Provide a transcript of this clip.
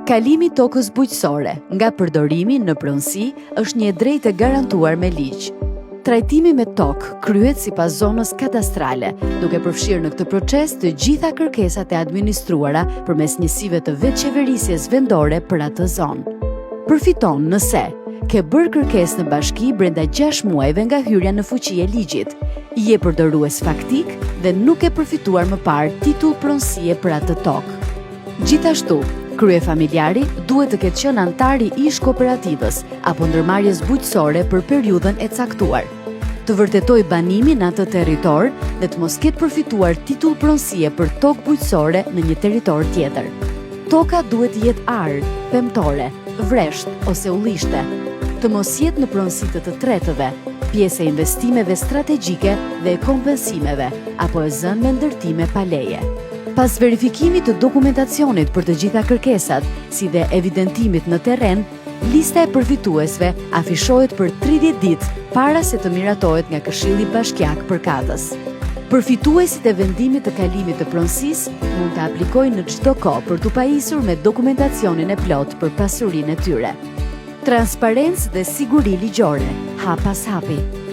Kalimi i tokës bujqësore nga përdorimi në pronësi është një e drejtë e garantuar me ligj. Trajtimi me tokë kryhet sipas zonës kadastrale, duke përfshirë në këtë proces të gjitha kërkesat e administruara përmes njësive të vetëqeverisjes vendore për atë zonë. Përfiton nëse ke bërë kërkesë në bashki brenda 6 muajve nga hyrja në fuqi e ligjit, je përdorues faktik dhe nuk ke përfituar më parë titull pronësie për atë tokë. Gjithashtu, kryefamiljari duhet të ketë qenë anëtar i ish-kooperativës apo ndërmarrjes bujqësore për periudhën e caktuar. Të vërtetojë banimin në atë territor dhe të mos ketë përfituar titull pronësie për tokë bujqësore në një territor tjetër. Toka duhet të jetë arë, pemtore, vresht ose ullishte. Të mos jetë në pronësi të të tretëve, pjesë e investimeve strategjike dhe e kompensimeve, apo e zënë me ndërtime pa leje. Pas verifikimit të dokumentacionit për të gjitha kërkesat, si dhe evidentimit në terren, lista e përfituesve afishohet për 30 ditë para se të miratohet nga Këshilli Bashkiak përkatës. Përfituesit e vendimit të kalimit të pronësisë mund të aplikojnë në çdo kohë për t'u pajisur me dokumentacionin e plotë për pasurinë e tyre. Transparencë dhe siguri ligjore, hap pas hapi.